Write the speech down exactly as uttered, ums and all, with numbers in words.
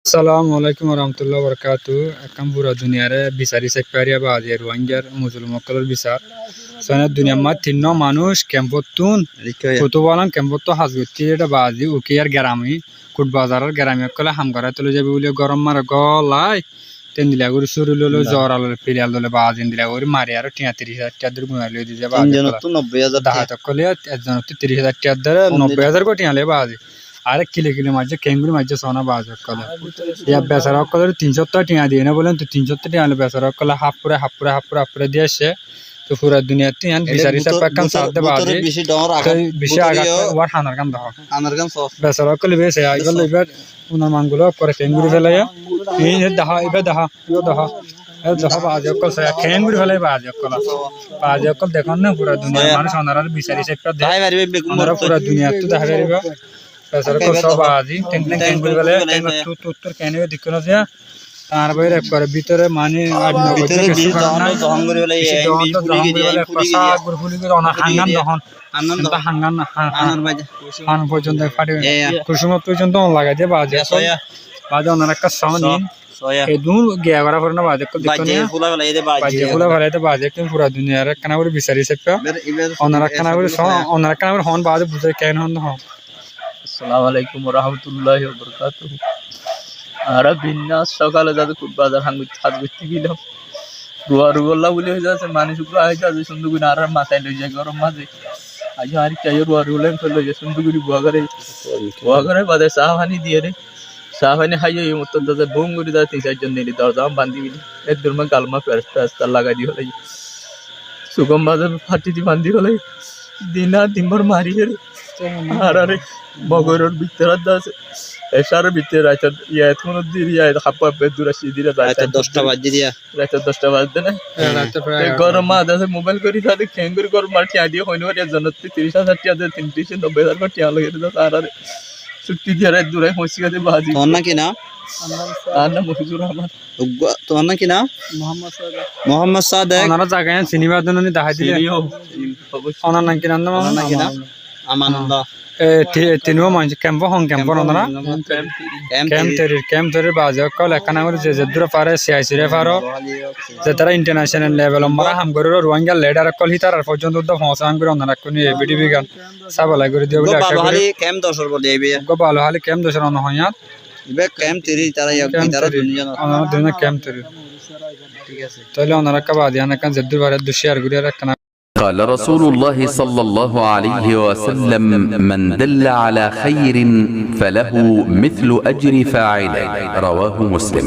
Assalamu alaikum warahmatullahi wabarakatuhu. Ekkán fura duniyaré bisari saippa riya bazi Ruáingar musulum ókkolór bisar. Sóne duniyar mazé tinnúa manúic kemfottún, kutubalan kemfottún has goittí, ede bazi ukiyar gerami, kut bazaror gerami ókkolé ham goráito loi zaibo buli gorom mare gólai. Te endilla gorí suri loi loi, zora loi, pilal loi loi, bazi endilla gorí mari aró tiañ tiris házar tiañ dóri gunai loi diyé bazi ókkolé. Daháit ókkolé ekzonottú tiris házar tiañ dóre, nobboi házar goi tiañ loi bazi. Aré kile kile maijjé, keéngorí maijjé sóna bazi ókkolé. Yá besara ókkolóre tin cót tiañ diyé né bóle, to tin cót tiañ loi besara ókkolé háffure, háffure, háffure, háffure di aiccé. To fura duniyattú yián bisari saippa ekkán saádde bazi. Te bicí agattú uwar hanar gán dehó. Besara ókkolé bes, ya, ibá loi ibá, unar manguló ókkolé keéngorí félaiye. Ei, ei dehó, ibá dehó, ibá dehó. Ei dehó bazi ókkol sóiya, keéngorí félaiye bazi ókkolé. Bazi ókkol dekón né, fura duniyar manúic onoráre bisari saippa de. Onorá fura duniyattú dehái faribá. Besara ókkol só bazi, teng teng keéngorí félaiye, teng uttu uttu keéngorí dekón né. Tar báire ekkore bútore mani ar no bútore bútore bicí kessú dehón, dehón gorí félaiye, bicí dehón, dehón gorí félaiye, ekkore saf gorí fúli gorí, onar hangán dehón. Hangán dehón. Enta hangán na, han, han. Hanor maze. Han foijjonto fáti. Iya, iya. Kusumot foijjonto on lagai diye bazi. Iya, ókkol. Soya. Bazi onar ekka só nin. Soya. Edún giya gora fore na bazi ókkol dekón né. Bazi fúla félaiye de bazi. Bazi fúla félaiye de bazi. Ekkán fura duniyaré ekkán gorí bisari saippa. Ibar, ibar onar ekkán gorí só, onar ekkán gorí hon bazi buzai keén hon hon. Assalamu alaikum warahmatullahi wabarakatuhu. Añára binna sokale zade kut bazar ham goittí, ham goittí gilam. Ruari bolla buli hoiye de, manúic uggwá aiyé de, cúndor gorí añárar matái loi zai gorom maze. Aiyó añára ki aiyó ruari bolla loi zai cúndor gorí buwa goré. Buwa goré bade sá faní diyére. Sá faní háiye, ei mottor de bum gorí de tin sair zon neli dorza bandi buli. Eddur ma galma feresta feresta lagai di félaiye. Sukor maze fáti di bandi félaiye. Din ar din bor mari félaiye. Añáráre mogoror bútore de asé. Ecár bútore raitor iyá, etún dir iyá, happa happa dur asé dir, raitor dosta baijjé de. Raitor dosta baijjé de na? Hé, raitor prai egarota. Gorom maze asé, mobail gorí sade, keéngorí gorom maze tiañ diye, hoino gorí ekzonottú tiris házar tiañ de, tin tiris nobboi házar gorí tiañ loi de, añáráre cutti diye, rait durai hoñsi giyé de bazi. Tuáñr nam ki nam? Añár nam Mofizur Rahman. Uggwá, tuáñr nam ki nam? Muhammad Sadek. Muhammad Sadek. Onora zaga yián siniba de né, dahái dile. Sini ó, sini, oboicce. Onar nam ki nam de? Onar nam ki nam? Amanullah. E, ti-, tinuwa manúic kemfot hon, kemfot onorar? Kemp tiri. Kemp tiri, kemp tiri bazi ókkol, ekkán gorí ze zeddúr fare, siyaisire faro. Ze tará international level ot mara ham gorí, Ruáingar lidar ókkol, hítarar foijjonto uddá foóñsa ham gorí, onora ekkán e bidiyo gán sábalai gorí diyo buli aca gorí. Uggwá balo háli kemp doc or boli aibe. Uggwá balo háli kemp doc or ono hoiyat. Ibá kemp tiri, tará yó, kemp tiri. Onora duní kemp tiri. Thík asé. Tóile onora ekka bazi yián ekkán zeddúr fare eddúr share gorí ar ekkán. قال رسول الله صلى الله عليه وسلم: من دل على خير فله مثل أجر فاعله. رواه مسلم.